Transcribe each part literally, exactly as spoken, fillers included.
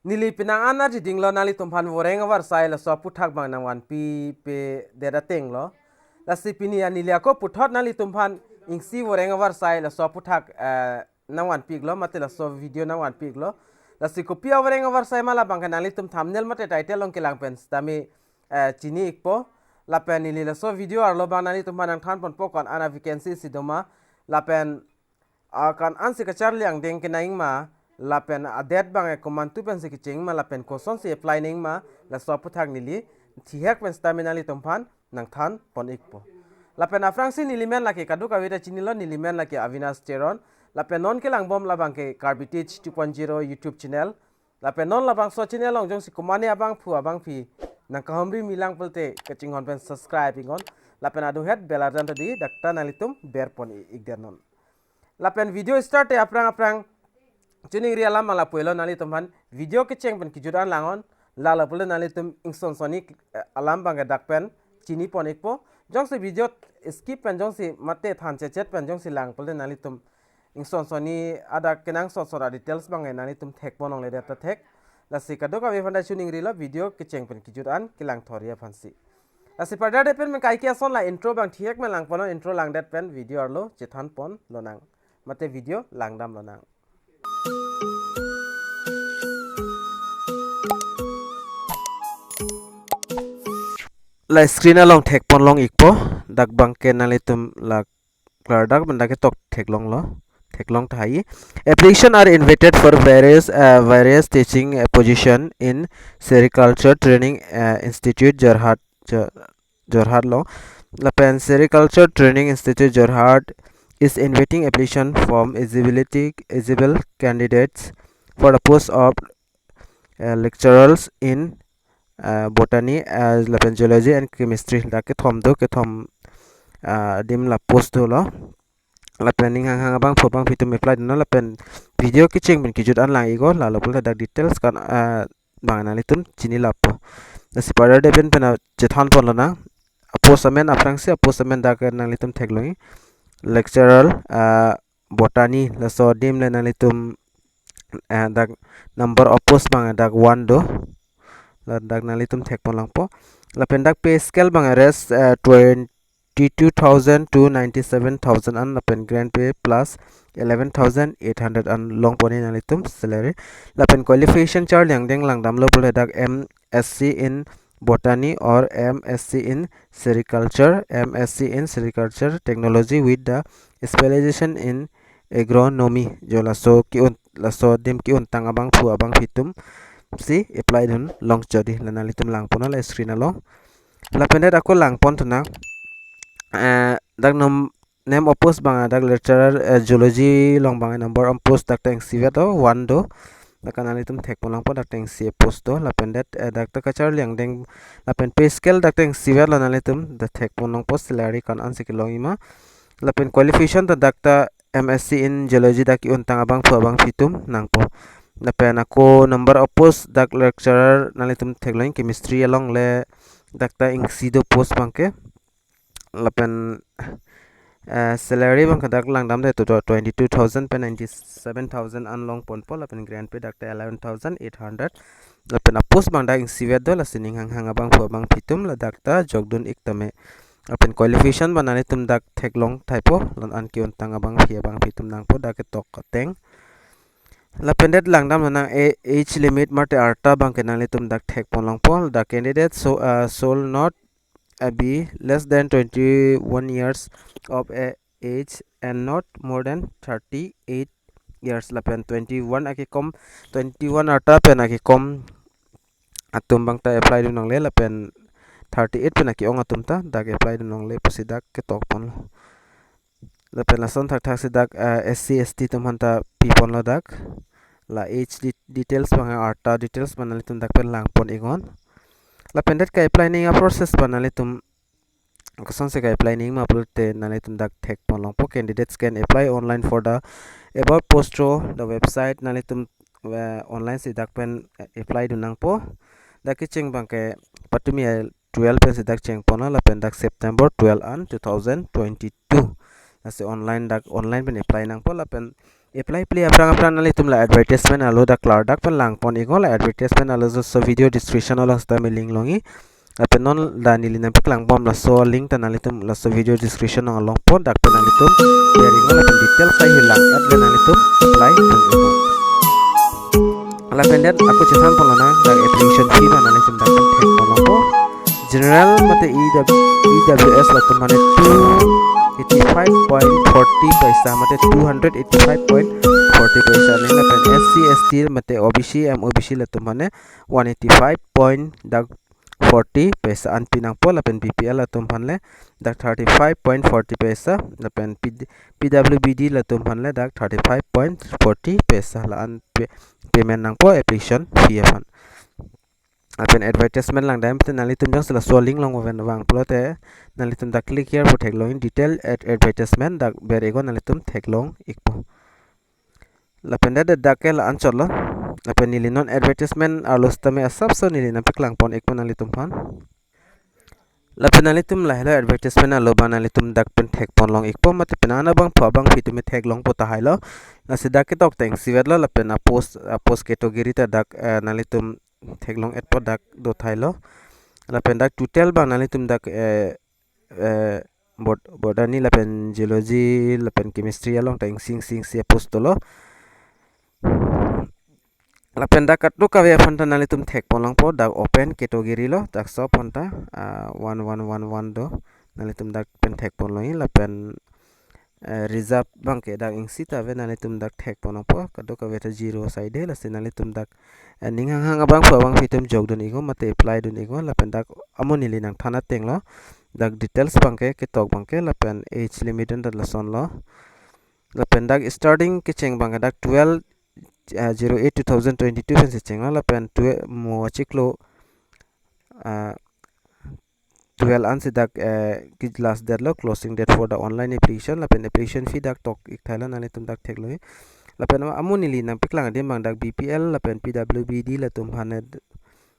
Neli penang an arjidinglo nanglitumphan voreng avarsai laso aphuthak abang nangvanpipedet atenglo. Lasi pini an neli ako puthot nanglitumphan isi voreng avarsai laso aphuthak, eh, nangvanpiklo, mate laso video nangvanpiklo. Lasi kopi avoreng avarsai ma labangke nanglitum thumbnail mate title along kelang pen sitame, eh, chini-ikpo. Lapen neli laso video arlo abang nanglitumphan nangthanponpo ko-an a vacancy si doma. Lapen, ah, ko-an ansi kacharli angdeng kenangji ma, lapen adet abang komantu pensi kecheng ma, lapen kosonsi apply nangji ma, laso aphuthak neli thihek pen sitame nanglitumphan nangthanpon-ikpo. Lapen aphrangsi neli men lake kadokave ta chinilo, neli men lake Avinash Teron. Lapen non kelangbom labangke Karbi Teach two point zero YouTube channel. Lapen non labangso channel along jongsi komatne abangphu abangphi nangkahumri milang pulote kachinghon pen subscribe-iknon. Lapen adunghet bell arjan ta di dakta nanglitum berpon-i-, ikdet non. Lapen video start-e aphrang aphrang choningri alam abang lapu-elo, nanglitumphan video kecheng pen kejut an langnon. Lalo pulote nanglitum ingson sonni, eh, alam abangke dak pen chinipon-ikpo. Jongsi video skip pen jongsi mate than chechet pen jongsi lang pulote nanglitum ingson sonni adak kenangsot sot a-details abangke nanglitum thekpon longledet ta thek. Lasi kadokave aphan ta choningrilo video kecheng pen kejut an kelang thori aphansi. Lasi parda det pen men kaike ason la intro abang thihek men langponnon, intro langdet pen video arlo chethanpon lonang. Mate video langdam lonang. La screen along thekpon long-ikpo, dak abangke nanglitum la klardak pen dak ketok theklonglo, theklong tahai. Application are invited for various, uh, various teaching, uh, position in Sericulture Training, uh, Institute, Jorhat, Jo-, Jorhat along. Lapen Sericulture Training Institute, Jorhat is inviting application from eligibility, eligible candidates for the post of, uh, lecturers in, uh, botany, uh, lapen zoology and chemistry. Dak kethom do, kethom, uh, adim la post dolo. Lapen ning hanghang abangphu abangphi atum apply dunnon, lapen video kecheng pen kejut an lang-iknon, lalo pulote dak details ko-an, ah, abang nanglitum chini lapo. Lasi parda det pen pen chethanpon lonang. A-post amen aphrangsi, a-post amen dak nanglitum theklong-i. Lecturer, ah, botany, laso adim le nanglitum, ah, dak number of post abang dak one do. La dak nanglitum thekpon longpo. Lapen dak pay scale abang res, ah, twenty-two thousand to ninety-seven thousand an, lapen grade pay plus eleven thousand eight hundred an longponji nanglitum salary. Lapen qualification charli angdeng langdamlo pulote dak M Sc in botany or M Sc in sericulture, M Sc in sericulture technology with the specialization in agronomy. Jo laso ke-un, laso adim ke-untang abangphu abangphi atumsi apply dun longchot dei, la nanglitum langponnon la screen along. Lapen det ako langpon thunang. Eh, dak nom, name of post abang dak lecturer, eh, zoology along abang number of post dak ta isi vet do, one do. Dak ta nanglitum thekpon longpo, dak ta isi post do. Lapen det, eh, dak ta kacharli angdeng, lapen pay scale dak ta isi vet lo, nanglitum dak thekpon longpo, salary ko-an ansi kelongji ma. Lapen qualification ta dak ta M Sc in zoology dak ke-untang abangphu abangphi atum nangpo. Lapen ako number of post dak lecturer nanglitum theklong, chemistry along le dak ta isi do post abangke. Lapen, eh, salary abangke dak langdamde to, to twenty-two thousand pen ninety-seven thousand an longponpo, lapen grade pay dak ta eleven thousand eight hundred. Lapen a-post abang dak isi vet do, lasi ning hanghang abangphu abangphi atum la dak ta jokdun-ik tame. Lapen qualification abang nanglitum dak theklong thaipo, la-an ke-untang abangphi abangphi atum nangpo dak ketok ateng. Lapen det langdam lonang, a-, age limit mate arta abangke nanglitum dak thekpon longpo. The candidate so, uh, shall not, uh, be less than twenty-one years of a-, age and not more than thirty-eight years. Lapen twenty-one akekom, twenty-one arta pen akekom atum abang ta apply dun longle, lapen thirty-eight pen ake-ong atum ta dak apply dun longle pusi dak ketokponlo. Lapen lason thakthak si dak, eh, S C S T atum aphan ta piponlo dak. La age de-, details abang, arta details abang nanglitum dak pen langpon-iknon. Lapen det ka-apply nangji a-process abang nanglitum kosonsi ka-apply nangji ma pulote nanglitum dak thekpon longpo. Candidates can apply online for the above post through the website. Nanglitum, eh, online si dak pen, eh, apply dun nangpo. Dak kecheng abangke patumi twelve pensi dak chengponlo, lapen dak September twelve an two thousand twenty-two. Lasi online, dak online pen apply nangpo, lapen apply play aphrang aphrang nanglitum la advertisement alo dak klardak pen langpon iknon. La advertisement alo laso video description along sitame link longji. Lapen non la neli nangpaklang bom laso link ta nanglitum laso video description along longpo, dak pen nanglitum ber iknon lapen details ahilang at le nanglitum apply pon iknon. Lapen det ako chethan pon lonang, dak application fee abang nanglitum dak pen thek pon longpo. General mate E W, E W S latum aphan le two eighty five point forty paisa mate two hundred eighty five point forty paisa ni, lapen S C, S T mate O B C, M O B C latum aphan le one eighty five point dak forty paisa an pi nangpo, lapen B P L latum aphan le dak thirty five point forty paisa, lapen P D, P W B D latum aphan le dak thirty five point forty paisa la an pe-, payment nangpo application fee aphan. Lapen advertisement langdam te nanglitum jongsi laso link along ven vang pulote nanglitum dak click here pu theklong, detail ad-, advertisement dak ber iknon, nanglitum theklong ikpo. Lapen det dak ke la anchot lo. Lapen neli non advertisement arlo sitame asapso neli nangpaklang pon ikpo nanglitum aphan. Lapen nanglitum lahelo advertisement alo abang nanglitum dak pen thek pon long ikpo, mate penang abangphu abangphi atum theklongpo tahai lo. Lasi dak ketok ta ingsivet lo, lapen a post, a post category ta dak, eh, nanglitum theklong etpo, dak do tahai lo. Lapen dak total abang nanglitum dak, eh, eh, bot-, botany lapen zoology lapen chemistry along ta ingsi ingsi a post dolo. Lapen dak kadokave aphan ta nanglitum thek pon longpo, dak open category lo, dak so aphan ta, ah, one one one one do, nanglitum dak pen thek pon longji, lapen, eh, reserve abang ke dak ingsi ta ave, nanglitum dak thek pon longpo, kadokave ta zero asai de, lasi nanglitum dak, eh, ning hanghang abangphu abangphi atum jokdun iknon mate apply dun iknon, lapen dak amo neli nangthan ateng lo, dak details abang ke, ketok abang ke, lapen age limit an ta lason lo. Lapen dak starting kecheng abang ke dak twelve, ah, zero eight two thousand twenty-two pensi cheng lo, lapen twelve mo achiklo, ah, twelve ansi dak, eh, ke last date lo, closing date for the online application, lapen application fee dak tok ik tahai lo, nanglitum dak theklongji. Lapen amo neli nangpaklang adim abang dak B P L lapen P W B D latum aphan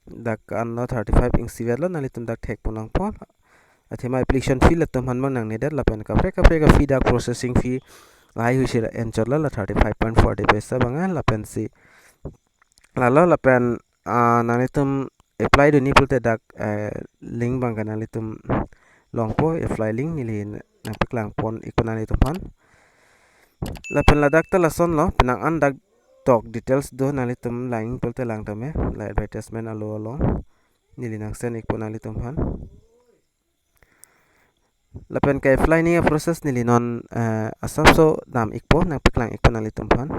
dak an lo thirty five ingsivet lo, nanglitum dak thek pon longpo. Athema application fee latum aphan abang nangnedet, lapen kaprek kaprek a fee dak processing fee lahai huisi la anchot lo, la thirty five point forty paisa abang, eh, lapensi lalo, lapen, ah, nanglitum apply dunji pulote dak, eh, link abang ke nanglitum longpo, apply link neli nangpaklang pon ikpo nanglitum aphan. Lapen ladak ta lason lo, penang an dak tok details do, nanglitum lang pulote lang tame, la advertisement alo along neli nang send ikpo nanglitum aphan. Lapen ke apply ni a process neli non, eh, asapso dam ikpo, nangpaklang ikpo nanglitum aphan.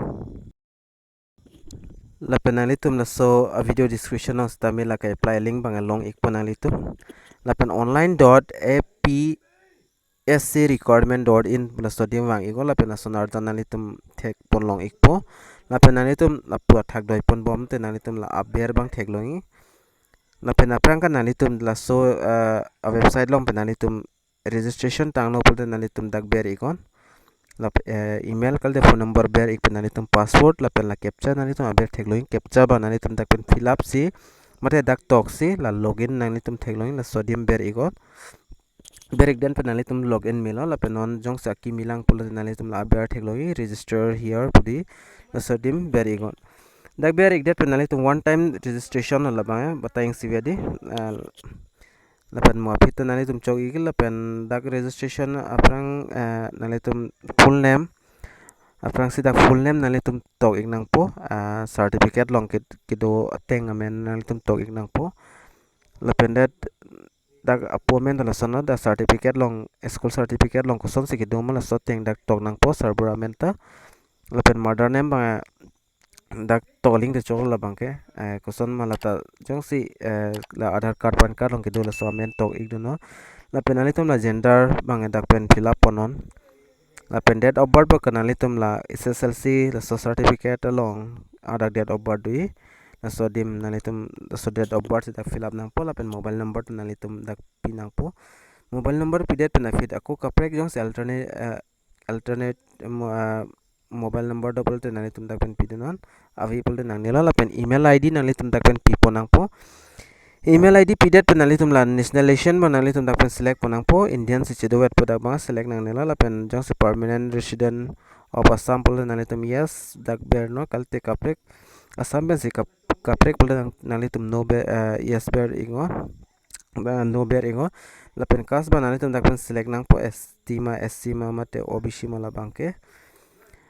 Lapen nanglitum laso a video description along sitame la ke apply link abang long ikpo nanglitum. Lapen online dot A P S C recruitment dot in laso adim vang iknon, lapen lason arjan nanglitum thek pon long ikpo. Lapen nanglitum lapu athak doi pon bom te nanglitum la aber abang theklongji. Lapen aphrang ke nanglitum laso, eh, a website along pen nanglitum registration tanglo pulote nanglitum dak ber iknon. Lap, eh, email kalite phone number ber ik pen nanglitum password lapen la captcha nanglitum aber theklongji, captcha abang nanglitum dak pen fill up si mate dak tok si la login nanglitum theklongji, laso adim ber iknon. Ber ik den pen nanglitum login melo, lapen non jongsi akimi lang pulote nanglitum la aber theklongji, register here pu di, laso adim ber iknon. Dak ber ik det pen nanglitum one time registration lo labang, eh, batai ingsivet di, eh, lapen mo aphi ta nanglitum chok ik, lapen dak registration aphrang, eh, nanglitum full name, aphrangsi dak full name nanglitum tok ik nangpo, ah, certificate along ked-, kedo ateng amen nanglitum tok ik nangpo. Lapen det dak apo amen ta lason lo, dak certificate along, school certificate along kosonsi kedo ma laso ateng dak tok nangpo, sarbura amen ta. Lapen mother name abang, eh, dak tok aling te chok labang ke, eh, koson ma la ta jongsi, eh, la Aadhaar card, PAN card along kedo laso amen tok ik dunnon. Lapen nanglitum la gender abang dak pen fill up ponnon. Lapen date of birth abang ke nanglitum la S S L C laso certificate along adak date of birth doji. Laso adim nanglitum laso date of birth dak fill up nangpo, lapen mobile number ta nanglitum dak pi nangpo. Mobile number pidet pen aphi ako kaprek jongsi alternate, eh, alternate, mo-, ah, mobile number do pulote nanglitum dak pen pidunnon, ave pulote nangnelo, lapen email I D nanglitum dak pen pi pon nangpo. Email I D pidet pen nanglitum la nationalization abang nanglitum dak pen select pon nangpo, Indian si chedovetpo dak abang select nangnelo, lapen jongsi permanent resident of Assam pulote nanglitum yes dak bernon, kalite kaprek Assam pensi kap-, kaprek pulote nang-, nanglitum no ber, eh, yes ber iknon. Ba no ber iknon. Lapen caste abang nanglitum dak pen select nangpo, S T ma, S C ma, mate O B C ma labangke.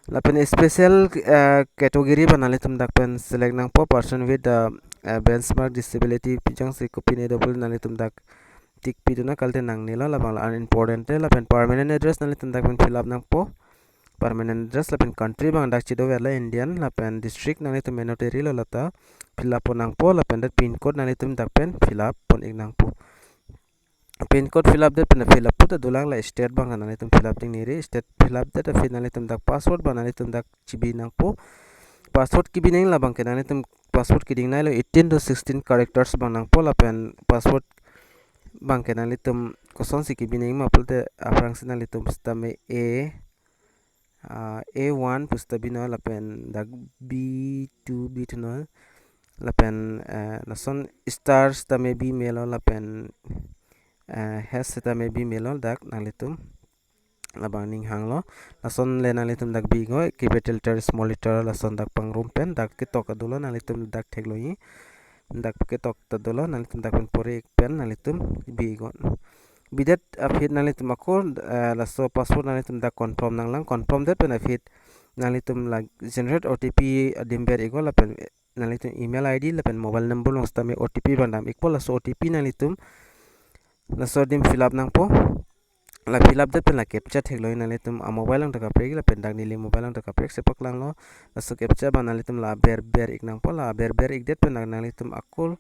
Lapen special, eh, category abang nanglitum dak pen select nangpo, person with the, eh, benchmark disability, pi jongsi kopine do pulote nanglitum dak tick pidunnon, kalite nangnelo, labang la unimportant te. Lapen permanent address nanglitum dak pen fill up nangpo. Permanent address lapen country abang dak chido verlo Indian, lapen district nanglitum Manipuri lo, lata fill up pon nangpo, lapen det pin code nanglitum dak pen fill up pon ik nangpo. Pin code fill up det pen fill up put adulang, la state abang nanglitum fill up ding neri, state fill up det aphi nanglitum dak password abang nanglitum dak chibi nangpo. Password kebi nangji labangke nanglitum password keding nanglo eighteen to sixteen characters abang nangpo, lapen password abangke nanglitum kosonsi kebi nangji ma pulote aphrangsi nanglitum sitame A, ah, A one pu sita binon, lapen dak B two bithunon, lapen, eh, lason star sitame bimelo, lapen, eh, hash sitame bimelo, dak nanglitum labang ning hanglo. Lason le nanglitum dak bi iknon, capital letter, small letter, lason dak pangrum pen dak ketok adulo, nanglitum dak theklongji. Dak ketok ta dolo, nanglitum dak pen pore ik pen nanglitum bi iknon. Bidet aphi nanglitum ako, eh, laso password nanglitum dak confirm nanglang, confirm det pen aphi nanglitum la generate O T P adim ber iknon, lapen, eh, nanglitum email I D lapen mobile number along sitame O T P abang dam ikpo, laso O T P nanglitum laso adim fill up nangpo. La fill up det pen la captcha theklongji, nanglitum amobile along ta kaprek lapen dak neli mobile along ta kaprek sepak langlo. Laso captcha abang nanglitum la ber ber ik nangpo, la ber ber ik det pen nanglitum ako,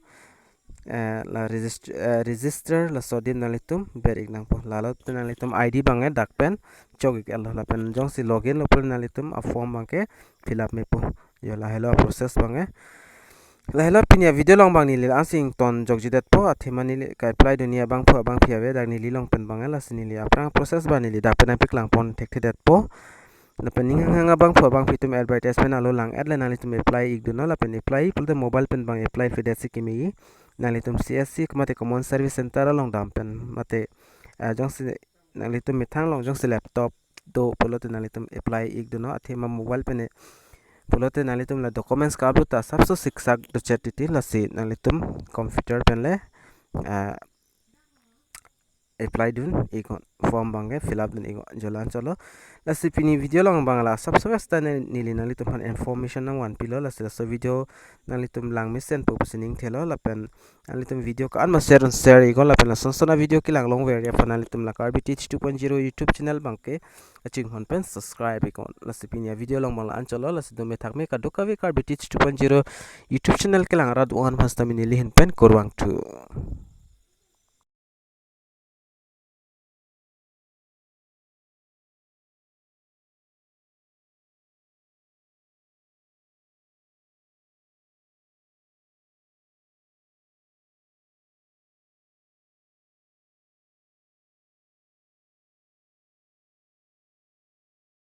eh, la register, eh, register laso adim nanglitum ber ik nangpo. Lalo pen nanglitum I D abang, eh, dak pen chok ik-etlo, lapen jongsi login lo pulote nanglitum aform abangke fill up mepo. Yo, lahelo process abang, eh. Lahelo pini avideo along abang neli la-an si ingtonjokji detpo, athema neli ka-apply dunji abangphu abangphi ave, dak neli along pen abang, eh, lasi neli aphrang process abang neli dak pen nangpeklang pon thekthe detpo. Lapen ning hang hang abangphu abangphi atum advertisement alo lang-et le nanglitum apply ikdunnon, lapen apply pulote mobile pen abang apply phi detsi kemeji. Nanglitum C S C mate Common Service Center along dam pen mate, eh, jongsi nanglitum methang along jongsi laptop do pulote nanglitum apply ikdunnon, athema mobile pen pulote nanglitum la documents ka-upload ta asapso siksak dochet titi, lasi nanglitum computer pen le, ah, apply dun iknon, form abangke fill up dun iknon, jo la-an chotlo. Lasi pini video along abang la asapso sita ne neli nanglitum aphan information nangvanpilo, lasi laso video nanglitum langmesen pu pusi ning thelo, lapen nanglitum video ko-an ma share un share iknon, lapen lason son avideo kelang longver aphan nanglitum la Karbi Teach two point zero YouTube channel abangke kachinghon pen subscribe iknon. Lasi pini avideo along abang la-an chotlo, lasi dome thakme kadokave Karbi Teach two point zero YouTube channel kelang arat do-an aphan sitame neli ahin pen kurvangthu.